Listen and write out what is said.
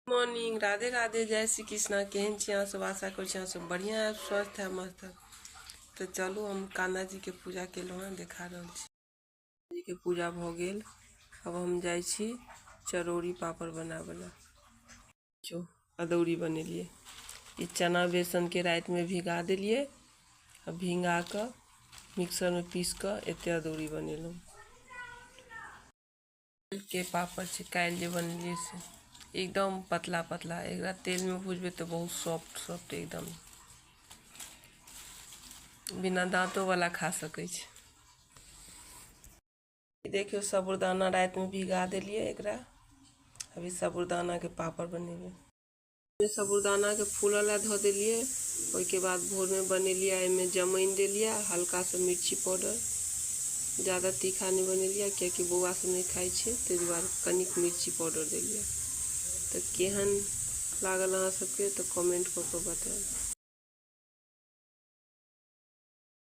Morning, Radhe Radhe, जय श्री कृष्णा। केहन छी अहाँ सब? आशा करै छी अहाँ सब बढ़िआँ हैब, स्वस्थ हैब, मस्त हैब। तऽ चलू, हम कान्हा जीके पूजा केलहुँ हँ, देखा रहल छी। जीके पूजा भऽ गेल। आब हम जाइ छी चरौरी पापड़ बनाबऽ लए। अदौरी बनेलियै। ई चना बेसनके रातिमे भिगा देलियै आ भिगा कऽ मिक्सरमे पीस कऽ एते अदौरी बनेलहुँ। के पापड़ छै, काल्हि जे बनेलियै से एकदम पतला पतला। एकरा तेलमे भुजबै तऽ बहुत सॉफ्ट सॉफ्ट, एकदम बिना दाँतो वाला खा सकै छै। देखियौ, साबुदाना रातिमे भिगा देलियै एकरा। अभी साबुदानाके पापड़ बनेबै। साबुदानाके फूलऽ लए धऽ देलियै, ओहिके बाद भोरमे बनेलियै। एहिमे जमैन देलियै, हल्का सा मिर्ची पाउडर। ज्यादा तीखा नहि बनेलियै, कियाकि बौआ सब नहि खाइ छै, ताहि दुआरे कनिक मिर्ची पाउडर देलियै। तऽ केहन लागल अहाँ सबके, तऽ कमेंट कऽ कऽ बतायब।